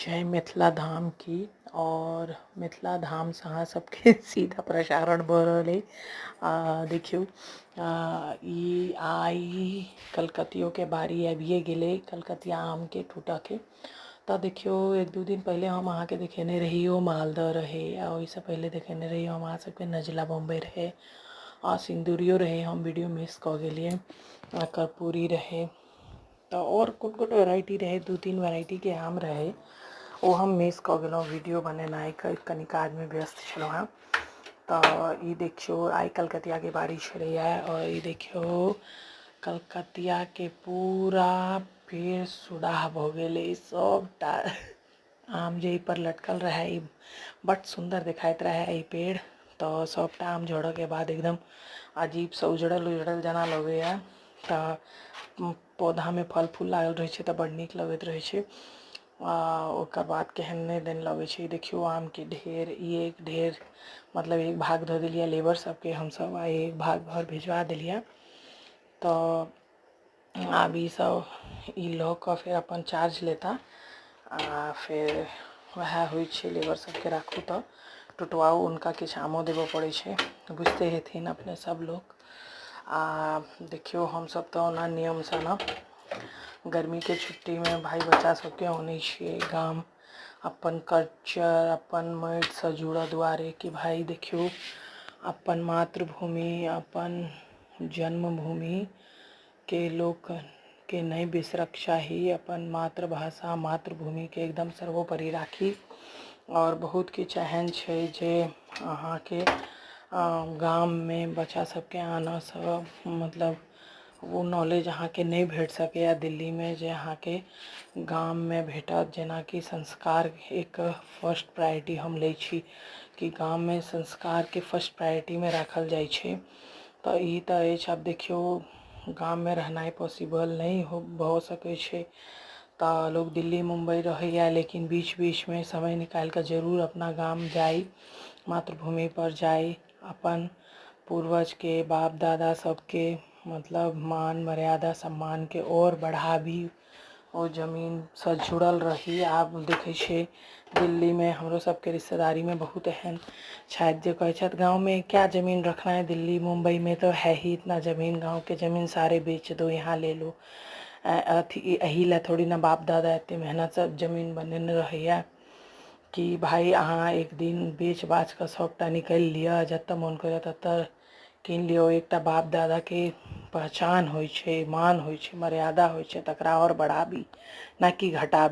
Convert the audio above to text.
जय मिथिला धाम की। आओर मिथिला धामसँ अहाँ सबके सीधा प्रसारण भऽ रहल अइ। देखियौ, ई आइ कलकतियोके बारी आबिये गेलै कलकतिया आमके टूटऽके। तऽ देखियौ, एक दू दिन पहिले हम अहाँके देखेने रही ओ मालदह रहै, आ ओहिसँ पहिले देखेने रही हम अहाँ सबके नजला बम्बई रहै आ सिन्दूरियो रहै। हम वीडियो मिस कऽ गेलियै। आ कर्पूरी रहै, तऽ आओर कोन कोन वेराइटी रहै, दू तीन वेराइटीके आम रहै, ओ हम मिस कऽ गेलहुँ वीडियो बनेनाइ, कनि काजमे व्यस्त छलहुँ हेँ। तऽ ई देखियौ, आइ कलकतियाके बारी छलैए। आओर ई देखियौ, कलकतियाके पूरा पेड़ सुडाह भऽ गेलै। सबटा आम जे एहिपर लटकल रहै, ई बड सुन्दर देखाइत रहै ई पेड़। तऽ सबटा आम झड़ऽके बाद एकदम अजीबसँ उजड़ल उजड़ल जेना लगैए। तऽ पौधामे फल फूल लागल रहै छै तऽ बड नीक लगैत रहै छै, आ ओकर बाद केहन नहि दिन लगै छै। देखियौ आमके ढेर, ई एक ढेर, मतलब एक भाग धऽ देलियै लेबर सबके हमसब आ एक भाग घर भेजवा देलियै। तऽ आब ई सब ई लऽ कऽ फेर अपन चार्ज लेता, आ फेर वएह होइ छै, लेबर सबके राखू तऽ टुटवाउ, हुनका किछु आमो देबऽ पड़ै छै, बुझिते हेथिन अपने सब लोक। आ देखियौ, हमसब तऽ ओना नियमसँ ने गर्मीके छुट्टीमे भाय बच्चा सबके अनै छियै गाम, अपन कल्चर अपन माटिसँ जुड़ऽ दुआरे कि भाय देखियौ, अपन मातृभूमि अपन जन्मभूमिके लोकके नहि बिसरक चाही, अपन मातृभाषा मातृभूमिके एकदम सर्वोपरि राखी। आओर बहुत किछु एहन छै जे अहाँके गाममे बच्चा सबके आनऽसँ मतलब ओ नॉलेज अहाँके नहि भेट सकैए दिल्लीमे, जे अहाँके गाममे भेटत। जेनाकि संस्कार एक फर्स्ट प्रायोरिटी हम लै छी कि गाममे संस्कारके फर्स्ट प्रायोरिटीमे राखल जाइ छै। तऽ ई तऽ अछि। आब देखियौ, गाममे रहनाइ पॉसिबल नहि हो भऽ सकै छै तऽ लोक दिल्ली मुम्बई रहैए, लेकिन बीच बीचमे समय निकालि कऽ जरूर अपना गाम जाइ, मातृभूमिपर जाइ, अपन पूर्वजके बाप दादा सबके मतलब मान मर्यादा सम्मानके आओर बढ़ाबी, ओ जमीनसँ जुड़ल रही। आब देखै छियै दिल्लीमे हमरो सबके रिश्तेदारीमे बहुत एहन छथि जे कहै छथि, गाँवमे क्या जमीन रखना है, दिल्ली मुम्बई में तो है ही इतना जमीन, गाँवके जमीन सारे बेच दो, यहाँ ले लो। अथी एहि लए थोड़ी ने बाप दादा एते मेहनतसँ जमीन बनेने रहैया कि भाय अहाँ एक दिन बेच बाच कऽ सबटा निकलि लिअ, जतऽ मोन करैया ततऽ कीन लियौ। एकटा बाप दादाके पहचान होइ छै, मान होइ छै, मर्यादा होइ छै, तकरा आओर बढ़ाबी, ने कि घटाबी।